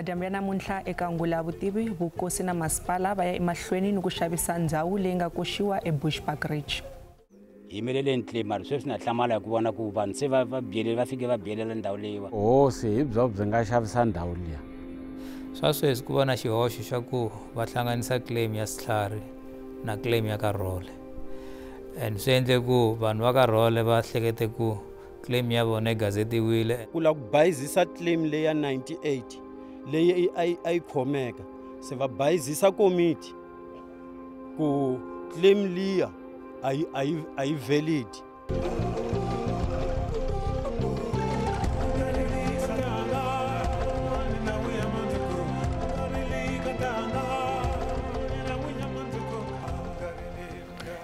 Madyambu ya namuntlha eka Ngula Vutivi, vukosi na masipala va ya emahlweni ni ku xavisa ndhawu leyi nga koxiwa eBushbuckridge. Yimelele claim mara sweswi na hlamala ku vona ku vanhu se va byelele va fike va byelela ndhawu leyiwa. Hosi hi byo byi nga xavisa ndhawu liya. Swa sweswi ku va na xihoxo xa ku va hlanganisa claim ya Sitlhari na claim ya ka Rhole. And swi endle ku vanhu va ka Rhole va hlekete ku claim ya vona yi gazetiwile. Ku lava ku bayizisa claim leyi ya 98 leyi a yi khomeka, se va bayizisa komiti ku claim liya a yi valid.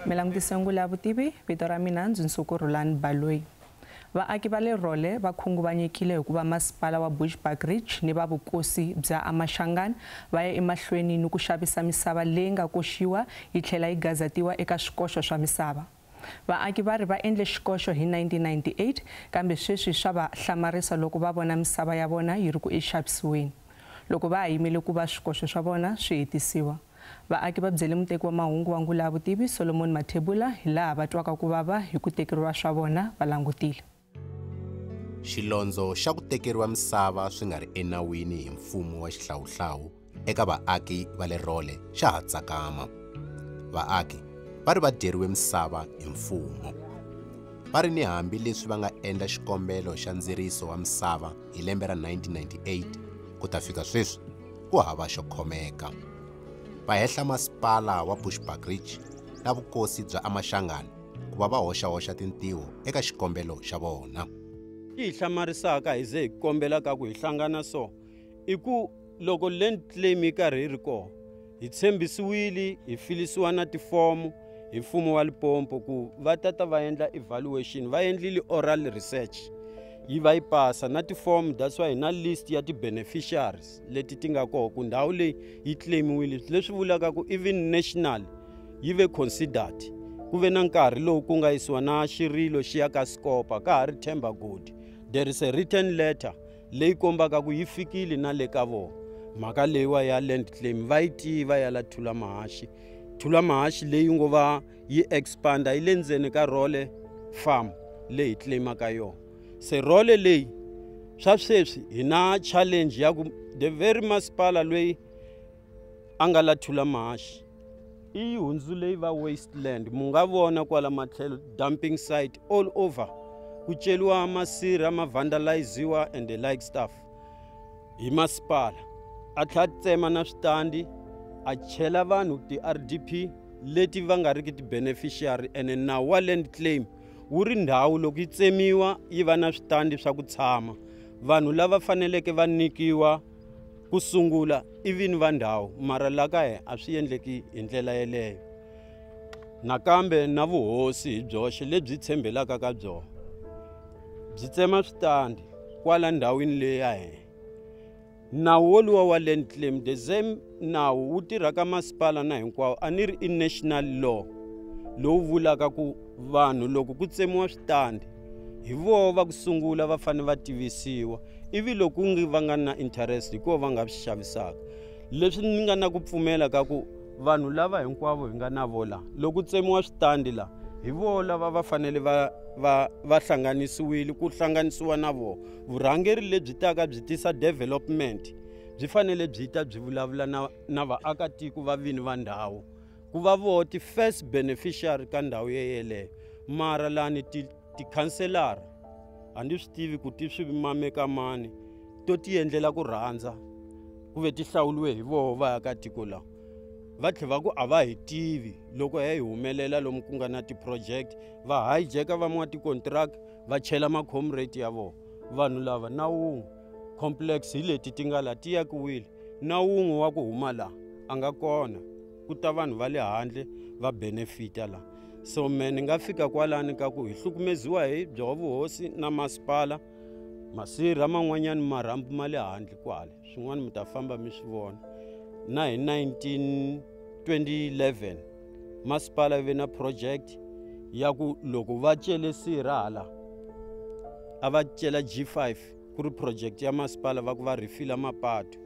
Mi langutise Ngula Vutivi, vito ra mina ndzi Nsuku Rhulani Baloyi. Vaaki va le Rhole va khunguvanyekile hikuva masipala wa Bushbuckridge ni va vukosi bya Amashangana va ya emahlweni ni ku xavisa misava leyi nga koxiwa yi tlhela yi gazatiwa eka swikoxo swa misava. Vaaki va ri va endle xikoxo hi 1998 kambe sweswi swa va hlamarisa loko va vona misava ya vona yi ri ku exavisiweni. Loko va ha yimele ku va swikoxo swa vona swi hetisiwa. Vaaki va byele muteki wa mahungu wa Ngula Vutivi Solomon Mathebula hi laha va twaka ku vava hi ku tekeriwa swa vona va langutile. Xilondzo xa ku tekeriwa misava swi nga ri enawini hi mfumo wa xihlawuhlawu eka vaaki va le Rhole xa ha tsakama. Vaaki va ri va dyeriwe misava hi mfumo. Va ri ni hambi leswi va nga endla xikombelo xa ndziriso wa misava hi lembe ra 1998 ku ta fika sweswi ku hava xo khomeka. Va hehla masipala wa Bushbuckridge na vukosi bya Amashangana ku va va hoxahoxa tintiho eka xikombelo xa vona. Yi hi hlamarisaka hi ze hi kombelaka ku hi hlangana so i ku loko land claim yi karhi yi ri kona hi tshembisiwile hi filisiwa na tifomo hi mfumo wa Limpopo ku va tata va endla evaluation, va endlile oral research yi va yi pasa na tifomo, that's why hi na list ya ti-beneficiaries leti ti nga kona ku ndhawu leyi yi claimiwile, leswi vulaka ku even national yi ve considered. Ku ve na nkarhi lowu ku nga yisiwa na xirilo xi ya ka Scopa ka ha ri Themba Godi, there is a written letter leyi kombaka ku yi fikile na le ka vona mhaka leyiwa ya land claim va yi tiva ya la Thulamahashi. Thulamahashi leyi ngo va yi expanda yi le ndzeni ka Rhole farm leyi hi claimaka yona. Se Rhole leyi swa sweswi hi na challenge ya ku the very masipala loyi a nga la Thulamahashi i yi hundzule yi va wasteland. Mu nga vona kwala matlhelo dumping site all over, ku celiwa masirha ma vandaliziwa and the like stuff hi masipala. A tlhela a tsema na switandi a chela vanhu ti-RDP leti va nga riki ti-beneficiary, ene nawu wa land claim wu ri ndhawu loko yi tsemiwa yi va na switandi swa ku tshama vanhu lava faneleke va nyikiwa ku sungula i vini va ndhawu, mara la ka hina a swi endleki hi ndlela yeleyo. Nakambe na vuhosi hi byoxe lebyi tshembelaka ka byona byi tsema switandi kwala ndhawini leyi ya hina. Nawu woluwa wa land claim the same nawu wu tirha ka masipala na hinkwawo, a ni ri i national law lowu vulaka ku vanhu loko ku tsemiwa switandi hi voho va ku sungula va fanele va tivisiwa, ivi loko ku ngi va nga na interest hi koho va nga swi xavisaka. Leswi ni nga na ku pfumela ka ku vanhu lava hinkwavo hi nga na vo la loko ku tsemiwa switandi la hi voho lava va fanele va hlanganisiwile ku hlanganisiwa na vona. Vurhangeri lebyi taka byi tisa development byi fanele byi ta byi vulavula na vaakatiko va vini va ndhawu ku va voho ti-first beneficiary ka ndhawu yeleyo. Mara lani tikhanselara a ndzi swi tivi ku ti swi mameka mani to ti endlela ku rhandza ku ve ti hlawuriwe hi voho vaakatiko lawa, va tlhela va ku a va hi tivi loko hi humelela lomu ku nga na ti-project va hijacka va n'wa ti-contract va chela ma-comrade ya vona. Vanhu lava na wun'we complex hi leti ti nga la ti akiwile na wun'we wa ku huma la a nga kona, ku ta vanhu va le handle va benefita la. So me ni nga fika kwalani ka ku hi hlukumeziwa hi byo vuhosi na masipala, masirha man'wanyani marhambu ma le handle kwale swin'wana mi ta famba mi swi vona. Na hi 2011 masipala ve na project ya ku loko va cele sirha hala a va cela G5 ku ri project ya masipala va ku va refila mapatu.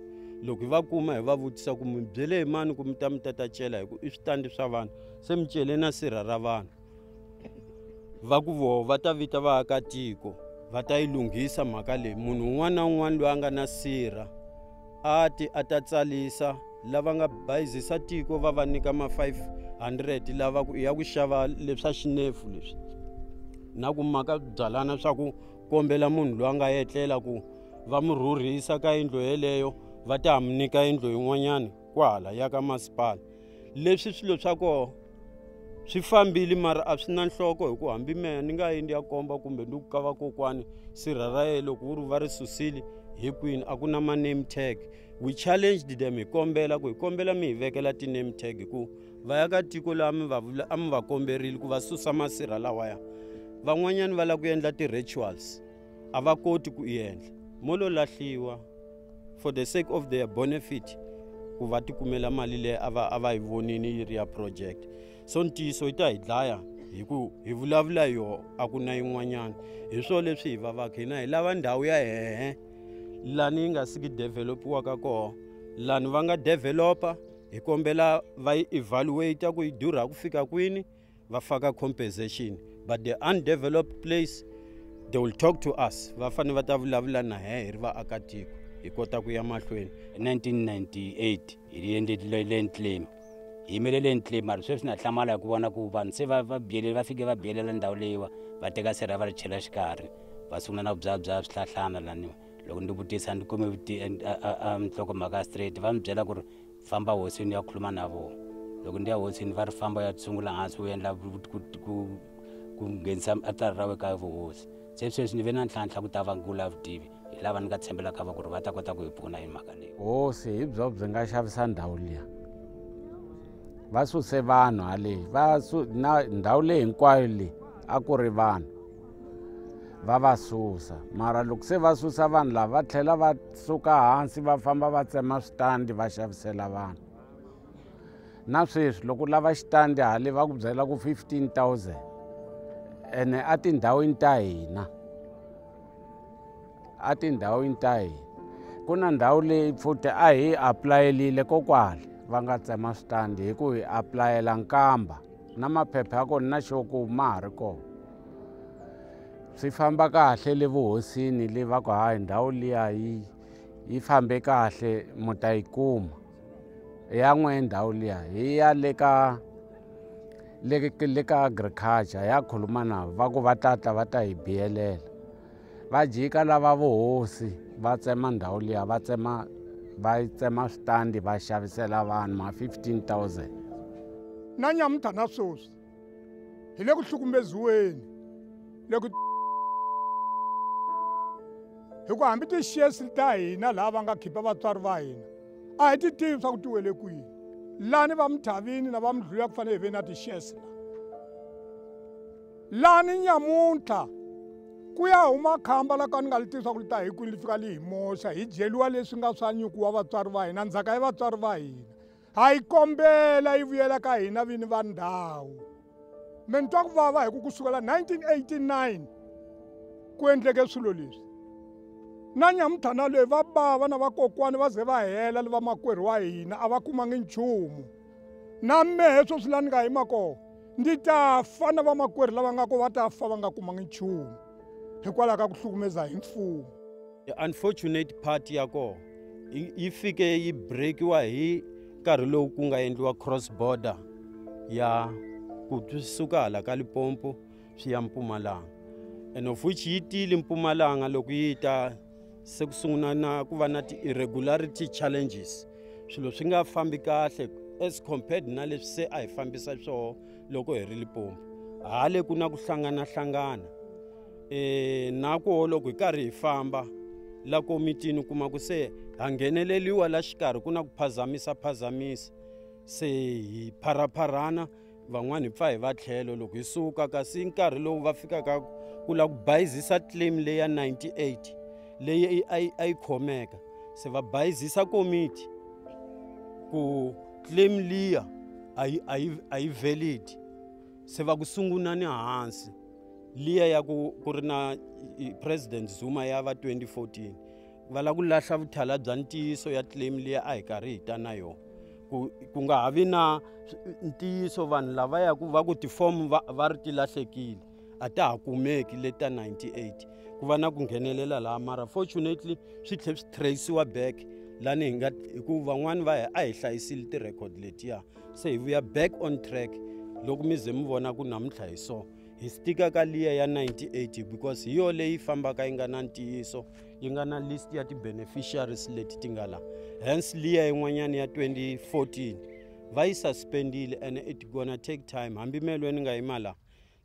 Loko hi va kuma hi va vutisa ku mi byele hi mani ku mi ta mi ta ta cela hi ku i switandi swa vanhu, se mi cele na sirha ra vanhu. Va ku voho va ta vita vaakatiko va ta yi lunghisa mhaka leyi. Munhu un'wana na un'wana loyi a nga na sirha a ti a ta tsalisa, lava nga bayizisa tiko va va nyika ma 500 lava ku ya ku xava leswa xinefu leswi na ku maka byalana swa ku kombela munhu loyi a nga etlela ku va mu rhurhisa ka yindlu yeleyo, va ta mu nyika yindlu yin'wanyana kwala ya ka masipala. Leswi swilo swa koho swi fambile mara a swi na nhloko, hi ku hambi mehe ni nga yi ndi ya komba kumbe ndi ku ka vakokwani sirha ra yena loko wu ri va ri susile hi kwini, a ku na ma name tag. We challenged them hi kombela ku hi kombela mi hi vekela ti-name tag hi ku va ya ka tiko laha mi va a mi va komberile ku va susa masirha lawaya. Van'wanyani va lava ku endla ti-rituals, a va koti ku endla, mo lo lahliwa for the sake of their benefit ku va tikumela mali leyi a va yi vonini yi ri ya project. So ntiyiso yi ta hi dlaya hi ku hi vulavula yoho a ku na yin'wanyana. Hi swo leswi hi vavaka hina, hi lava ndhawu ya hehe lani yi nga siki developiwaka koho, lani va nga developa hi kombela va yi evaluate ku yi durha ku fika kwini, va faka compensation. But the undeveloped place they will talk to us, va fanele va ta vulavula na hehe hi ri vaakatiko hi kota ku ya mahlweni. 1998 hi endle land claim, hi yimele land claim, mara sweswi na hlamala hi ku vona ku vanhu se va byelele, va fike va byelela ndhawu leyiwa, va teka sirha va ri chela xikarhi, va sungula na ku byabya swihlahlana laniwa. Loko ndzi vutisa ndzi kume nhlokomhaka straight, va mi byela ku ri famba hosini ya khuluma na vona. Loko ndi ya hosini va ri famba ya sungula hansi u endla ku nghenisa atara ra we ka vuhosi. Se sweswi ni ve na ntlhantlha ku ta va ngula vutivi, hi lava ni nga tshembela ka va ku ri va ta kota ku hi pfuna hi mhaka leyi. Hosi hi byo byi nga xavisa ndhawu liya, va suse vanhu haleni, va na ndhawu leyi hinkwayo leyi a ku ri vanhu va va susa. Mara loko se va susa vanhu lava va tlhela va suka hansi va famba va tsema switandi va xavisela vanhu. Na sweswi loko u lava xitandi hale va ku byela ku 15,000 ene a tindhawini ta hina, a tindhawini ta hina ku na ndhawu leyi futhi a hi apulayelile kokwale va nga tsema switandi hi ku hi apulayela nkamba na maphepha ya kona na xo ku ma ha ri kona. Swi famba kahle le vuhosini le va ku hayi ndhawu liya yi fambe kahle mu ta yi kuma. Ya n'we ndhawu liya hi ya le ka le ka agriculture ya khuluma na va ku va tata va ta hi biyelela. Va jika lava vuhosi va tsema ndhawu liya, va tsema va tsema switandi va xavisela vanhu ma 15,000. Na nyamuntlha na sweswi hi le ku hlukumeziweni le ku hi ku hambi ti-shares ta hina laha va nga khipa vatswari va hina a hi ti tivi swa ku ti wele kwini. Lani va Muthavini na va Mdlula ku fanele hi ve na ti-shares la. Lani nyamuntlha ku ya huma khamba la ka ni nga li tivi swa ku li ta hi kwini li fika li hi moxa, hi dyeliwa leswi nga swa nyuku wa vatswari va hina, ndzhaka ya vatswari va hina. Ha yi kombela yi vuyela ka hina vini va ndhawu. Me ni twa ku vava hi ku kusukela 1989 ku endleke swilo leswi. Na nyamuntlha na loyi va bava na vakokwani va ze va hela le vamakwerhu wa hina a va kumangi nchumu. Na mehe sweswi laha ni nga yima kona ndzi ta fa na vamakwerhu lava nga ko va ta fa va nga kumangi nchumu hikwalaho ka ku hlukumeza hi mfumo. The unfortunate part ya kona yi fike yi breakiwa hi nkarhi lowu ku nga endliwa cross border ya ku suka hala ka Limpopo swi ya Mpumalanga, and of which yi tile Mpumalanga loko yi ta se ku sungula na ku va na ti-irregularity challenges, swilo swi nga fambi kahle as compared na leswi se a hi fambisa swoho loko hi ri Limpopo. Hale ku na ku hlanganahlangana na koho loko hi karhi hi famba la komitini kuma ku se ha ngheneleliwa la xikarhi ku na ku phazamisa phazamisa, se hi pharapharana van'wani hi pfa hi va tlhelo loko hi suka. Kasi nkarhi lowu va fikaka ku lava ku bayizisa claim leyi ya 98 leyi a yi khomeka, se va bayizisa komiti ku claim liya a yi valid, se va ku sungulani hansi liya ya ku ri na President Zuma ya va 2014. Va lava ku lahla vuthala bya ntiyiso ya claim liya a hi karhi hi ta na yona. Ku nga ha vi na ntiyiso vanhu lava ya ku va ku tifomu va ri ti lahlekile a ta ha kumeki leta 98 ku va na ku nghenelela laha mara fortunately swi tlhe swi traciwa back lani hi nga hikuva van'wani va a hi hlayisile ti-record letiya se hi vuya back on track loko mi ze mi vona ku namuntlha hi so hi stika ka liya ya 98 because hi yo leyi fambaka yi nga na ntiyiso yi nga na list ya ti-beneficiaries leti ti nga la hence liya yin'wanyana ya 2014 va yi suspendile and it gonna take time hambi melweni nga yima la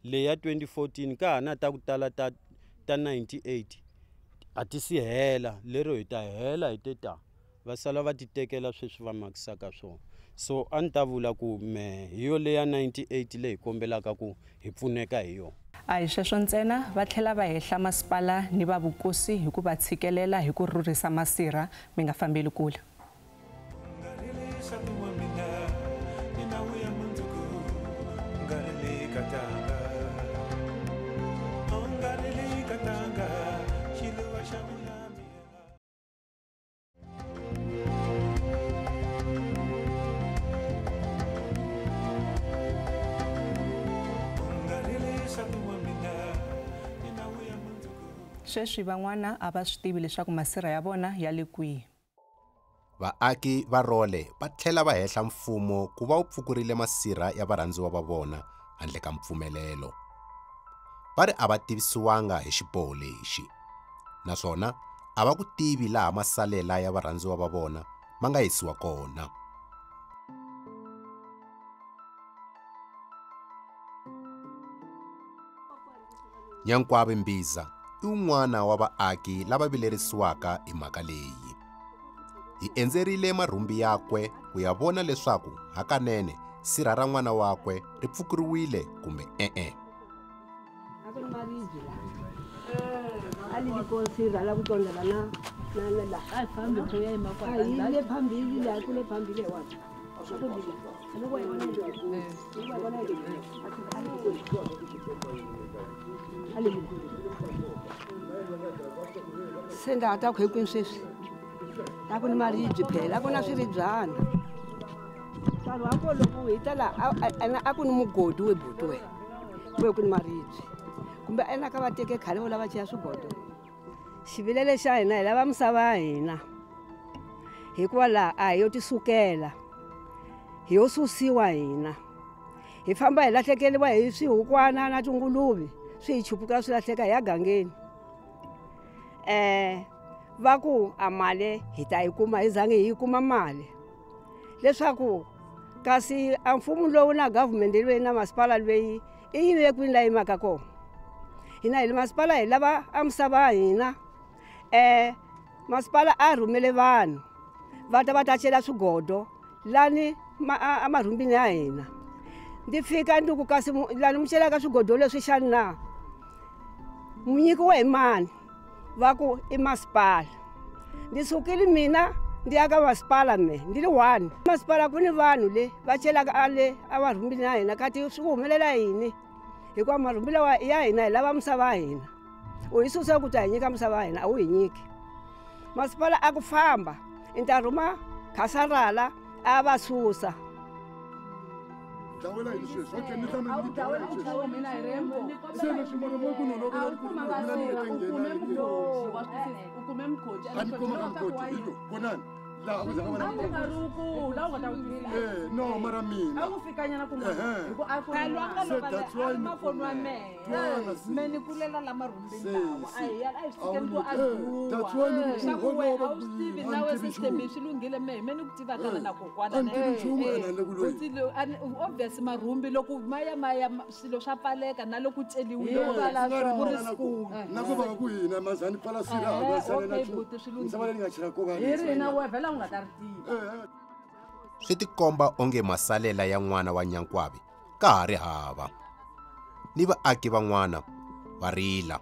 leyi ya 2014 ka ha na ta ku tala ta 98 a ti si hela lero hi ta hela hi te ta va sala va ti tekela sweswi va makisaka swona so a ni ta vula ku me hi yo leya 98 leyi kombelaka ku hi pfuneka hi yona. A hi sweswo ntsena va tlhela va hehla masipala ni va vukosi hi ku va tshikelela hi ku rhurhisa masirha mi nga fambeli kule. Sweswi van'wana a va swi tivi leswaku masirha ya vona ya le kwihi. Vaaki va Role va tlhela va hehla mfumo ku va wu pfukurile masirha ya varhandziwa va vona handle ka mpfumelelo. Va ri a va tivisiwanga hi xiboho lexi naswona a va ku tivi laha masalela ya varhandziwa va vona ma nga yisiwa kona. Nyankwavi Mbiza i wun'wana wa vaaki lava vilerisiwaka hi mhaka leyi. Hi endzerile marhumbi yakwe ku ya vona leswaku hakanene sirha ra n'wana wakwe ri pfukuriwile kumbe e-e. Se ndza ha ta ku hi kwini sweswi a ku ni maribye phela a ku na swiribyana nkarhi wa ko loko hi ta laha a ku ni mugodi we buti we we ku ni maribye kumbe ena ka va teke khale vo lava cheya swigodo. Xivilelo xa hina hi lava misava ya hina hikuva laha a hi yo tisukela hi yo susiwa hina hi famba hi lahlekeriwa hi swihukwana na tinguluve swi hi chupuka swi lahleka hi ya gangeni. Va ku a mali hi ta yi kuma hi zange hi yi kuma mali leswaku kasi a mfumo lowu na government loyi na masipala loyi i yini kwini la yimaka kona. Hina hi le masipala hi lava a misava ya hina. Masipala a rhumele vanhu va ta va ta cela swigodo lani emarhumbini ya hina. Ndzi fika ndzi ku kasi lani mi celaka swigodo leswi xana na mi nyikiwe hi mani? Va ku i masipala. Ndzi sukile mina ndzi ya ka masipala me ndzi ri one. Masipala ku ni vanhu le va celaka a le emarhumbini ya hina kati swi ku humelela yini hikuva marhumbi lawa ya hina hi lava misava ya hina. U hi susa ku ta hi nyika misava ya hina a wu hi nyiki. Masipala a ku famba i ta rhuma khasarala a va susa. No mara mina a ku fikanyana ku hi ku a foni wa mehe me ni kulela la marhumbini lawa a hi ya a hi swi fikeni ku a dzuwa ku we a wu swi tivi na we system swi lunghile mehe me ni ku tivaka na kokwana obvious marhumbi loko ma ya ma ya swilo swa pfaleka na loko celiwile ku ri school na ku va ku hina mazani pfala sirha ha sala na misava leyi nga chela ko va hi ri na we vhela u nga ta ri tiva. Swi tikomba onge masalela ya n'wana wa Nyankwavi ka ha ri hava ni vaaki van'wana va rila.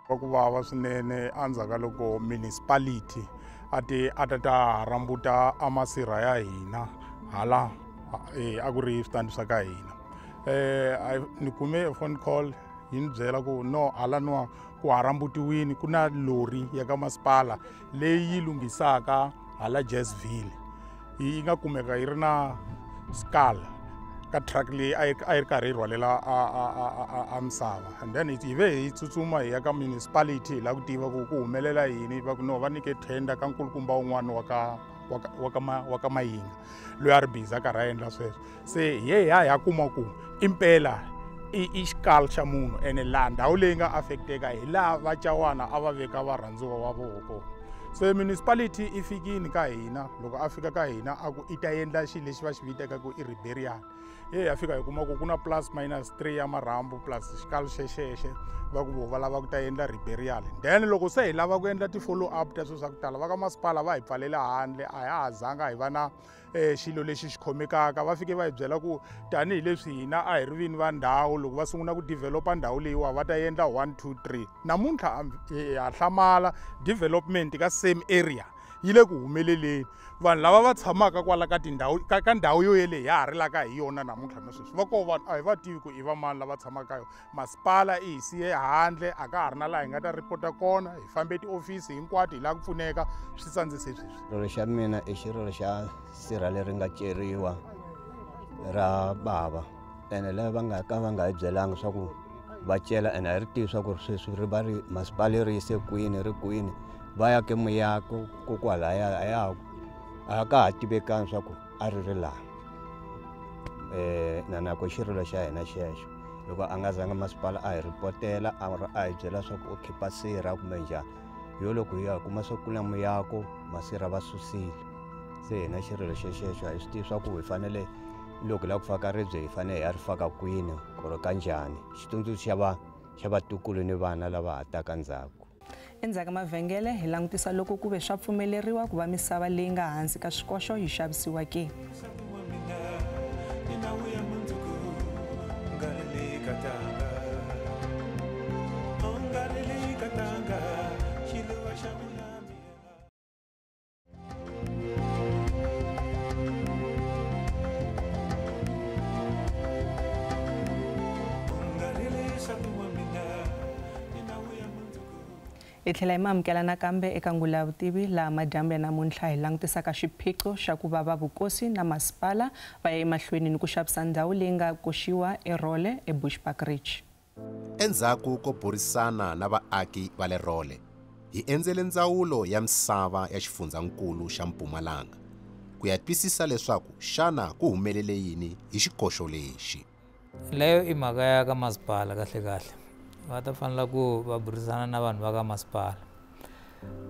Va ku vava swinene endzhaku ka loko municipality a ti a ta ta rambuta a masirha ya hina hala a ku ri switandi swa ka hina. Ni kume phone call yi ni byela ku no halaniwa ku harambutiwini ku na lori ya ka masipala leyi yi lunghisaka hala Jazzville yi nga kumeka yi ri na skull ka truck leyi a yi ri karhi yi rhwalela a misava. And then hi ve hi tsutsuma hi ya ka municipality hi lava ku tiva ku ku humelela yini, va ku no va nyike tender ka nkulukumba wun'wana wa ka Mayinga loyi a ri busy a karhi a endla sweswo. Se hi ye hi ya hi ya kuma ku impela i xikalo xa munhu ene laha ndhawu leyi nga affecteka hi laha vacawana a va veka varhandziwa wa vona kona. Se municipality i fikini ka hina, loko a fika ka hina a ku i ta endla xilo lexi va xi vitaka ku i reburial. Ye ya fika hi kuma ku ku na plus minus 3 ya marhambu plus xikalo xexexe, va ku vo va lava ku ta endla reburial. Then loko se hi lava ku endla ti-follow up ta swilo swa ku tala, va ka masipala va hi pfalela handle, a ha ha zanga hi va na xilo lexi xi khomekaka. Va fike va hi byela ku tanihileswi hina a hi ri vini va ndhawu, loko va sungula ku developa ndhawu leyiwa va ta endla 1 2 3. Namuntlha ha hlamala development ka same area yi le ku humeleleni. Vanhu lava va tshamaka kwala ka tindhawu ka ndhawu yo yeleyo ya ha rilaka hi yona namuntlha na sweswi, va koho vanhu a hi va tivi ku i va mani lava tshamaka ka yona. Masipala i hi siye handle, a ka ha ri na laha hi nga ta ripota kona, hi fambe tiofisi hinkwato hi lava ku pfuneka, swi tsandzise sweswi. Xirilo xa mina i xirilo xa sirha leri nga ceriwa ra bava, ene lava va nga ka va nga hi byelanga swa ku va cela, ene a hi ri tivi swa ku sweswi ri va ri masipala ri yise kwini ri kwini, va ya ke muyako kokwalaya a ya a ka ha tivekanga swa ku a ri ri laha. Na nako xirilo xa hina xexo, hikuva a nga zanga masipala a hi ripotela a hi byela swa ku u khipa sirha kumbe njhani. Yo loko hi ya kuma swa ku na muyako masirha va susile. Se hina xirilo xexexo a hi swi tivi swa ku hi fanele loko hi lava ku faka ribye hi fanele hi ya ri faka kwini ku ri ka njhani, xitsundzuxo xa vatukulu ni vana lava ha taka ndzhaku. Endzhaku ka mavhengele hi langutisa loko ku ve swa pfumeleriwa ku va misava leyi nga hansi ka swikoxo yi xavisiwa ke. Hi tlhela hi mamukela nakambe eka ngula ya vutivi laha madyambu ya namuntlha hi langutisaka xiphiqo xa ku va va vukosi na masipala va ya emahlweni ni ku xavisa ndhawu leyi nga koxiwa eRole eBushbuckridge. Endzhaku ko burisana na vaaki va le Role, hi endzele ndzawulo ya misava ya xifundzankulu xa Mpumalanga ku ya twisisa leswaku xana ku humelele yini hi xikoxo lexi. Leyo i mhaka ya ka masipala kahle kahle. Va ta fanela ku va burisana na vanhu va ka masipala,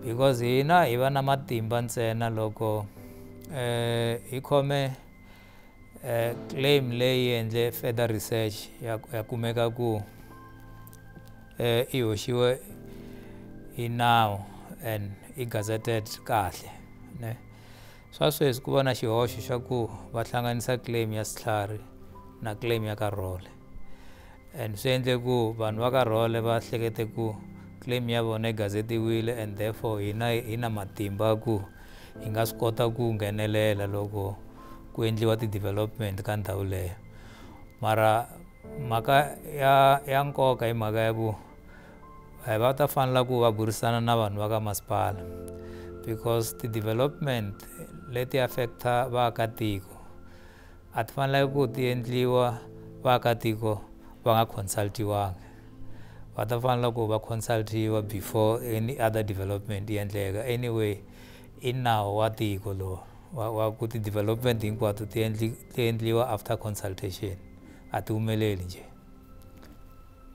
because hina hi va na matimba ntsena loko hi khome claim leyi endle further research ya kumeka ku i hoxiwe hi nawu and i gazetted kahle ne. Swa sweswi ku va na xihoxo xa ku va hlanganisa claim ya Sitlhari na claim ya ka Role, and swi endle ku vanhu va ka Role va hlekete ku claim ya vona yi gazetiwile and therefore hina hi na matimba ku hi nga swi kota ku nghenelela loko ku endliwa ti-development ka ndhawu leyo. Mara mhaka ya nkoka i mhaka ya ku va ta fanela ku va burisana na vanhu va ka masipala, because ti-development leti affecta vaakatiko a ti fanelanga ku ti endliwa vaakatiko va nga consultiwanga. Va ta fanela ku va consultiwa before any other development yi endleka. Anyway, i nawu wa tiko lowu wa ku ti-development hinkwato ti endliwa after consultation, a ti humeleli njhe.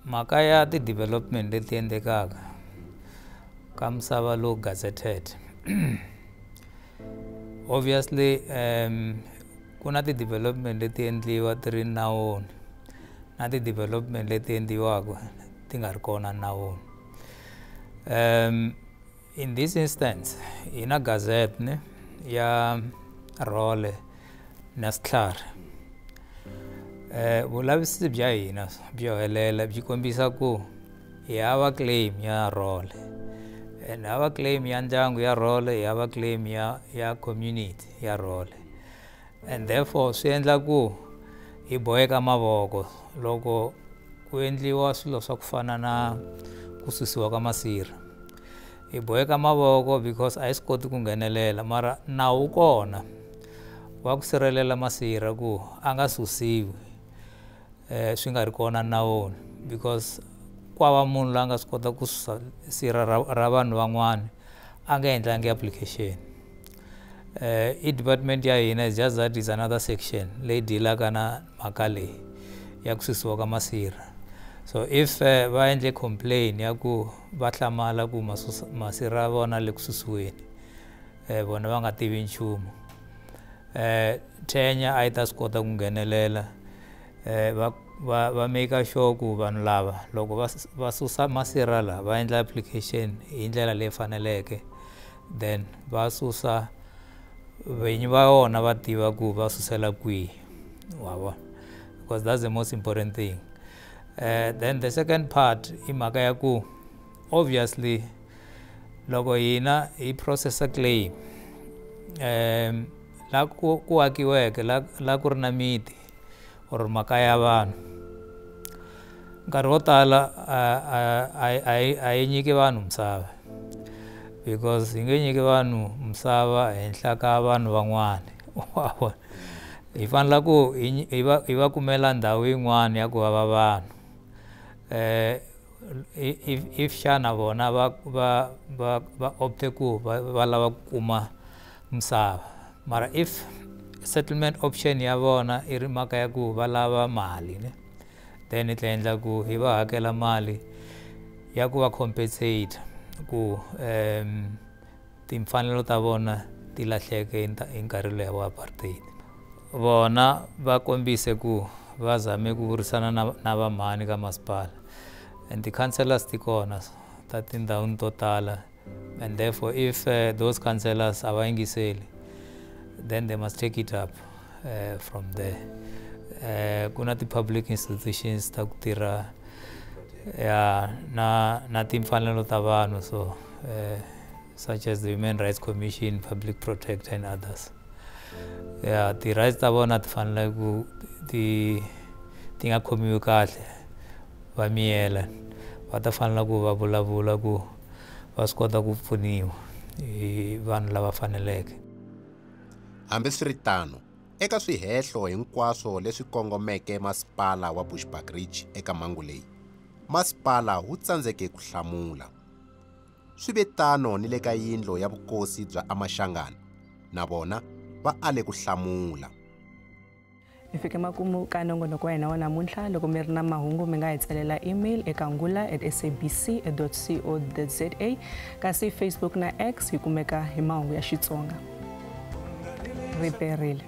Mhaka ya ti-development leti endlekaka ka misava lowu gazetted, obviously ku na ti-development leti endliwa ti ri nawini na ti-development leti endliwaka ti nga ri kona nawini. In this instance hi na gazette ne ya Role na Sitlhari. Vulavisisi bya hina byo helela byi kombisa ku hi hava claim ya Role, and hava claim ya ndyangu ya Role, hi hava claim ya community ya Role, and therefore swi endla ku hi boheka mavoko loko ku endliwa swilo swa ku fana na ku susiwa ka masirha hi boheka mavoko because a hi swi koti ku nghenelela mara nawu kona wa ku sirhelela masirha ku a nga susiwi swi nga ri kona nawuni because kwava munhu loyi a nga swi kota ku susa sirha ra vanhu van'wana a nga endlangi application. I department ya hina is just that is another section leyi dealaka na mhaka leyi ya ku susiwa ka masirha. So if va endle complain ya ku va hlamala ku masirha ya vona le ku susiweni vona va nga tivi nchumu Thenya a yi ta swi kota ku nghenelela va make sure ku vanhu lava loko va susa masirha la va endla application hi ndlela leyi faneleke then va susa vinyi va wona va tiva ku va susela kwihi wa vona because that's the most important thing. Then the second part i mhaka ya ku obviously loko hina hi processa claim la ku akiweke la ku ri na miti or makaya ya vanhu nkarhi wo tala a yi nyiki vanhu misava because hi nge nyiki vanhu misava henhla ka vanhu van'wana wa vona hi fanela ku hi va kumela ndhawu yin'wana ya ku va va vanhu if xana vona va opte ku va lava ku kuma misava mara if settlement option ya vona i ri mhaka ya ku va lava mali ne then hi ta endla ku hi va hakela mali ya ku va compensate ku timfanelo ta vona ti lahleke hi nkarhi luya wa apartheid. Vona va kombise ku va zame ku burisana na vamhani ka masipala and ti-councillors ti kona ta tindhawini to tala and therefore if those councillors a va yingiseli then they must take it up from there. Ku na ti-public institutions ta ku tirha ya na timfanelo ta vanhu so such as the Human Rights Commission, Public Protector and others. Yeah, ti-rights ta vona ti fanele ku ti nga khomiwi kahle va miyela va ta fanela ku va vulavula ku va swi kota ku pfuniwa hi vanhu lava faneleke. Hambiswiritano, eka swihehlo hinkwaswo leswi kongomeke masipala wa Bushbuckridge eka mhangu leyi, masipala wu tsandzeke ku hlamula. Swi ve tano ni le ka yindlu ya vukosi bya Amashangana, na vona va ale ku hlamula. Hi fike makumu ka nongonoko wa hina wa namuntlha. Loko mi ri na mahungu mi nga hi tsalela email eka ngula@sabc.co.za kasi Facebook na X hi kumeka hi mahungu ya Xitsonga. Riperile.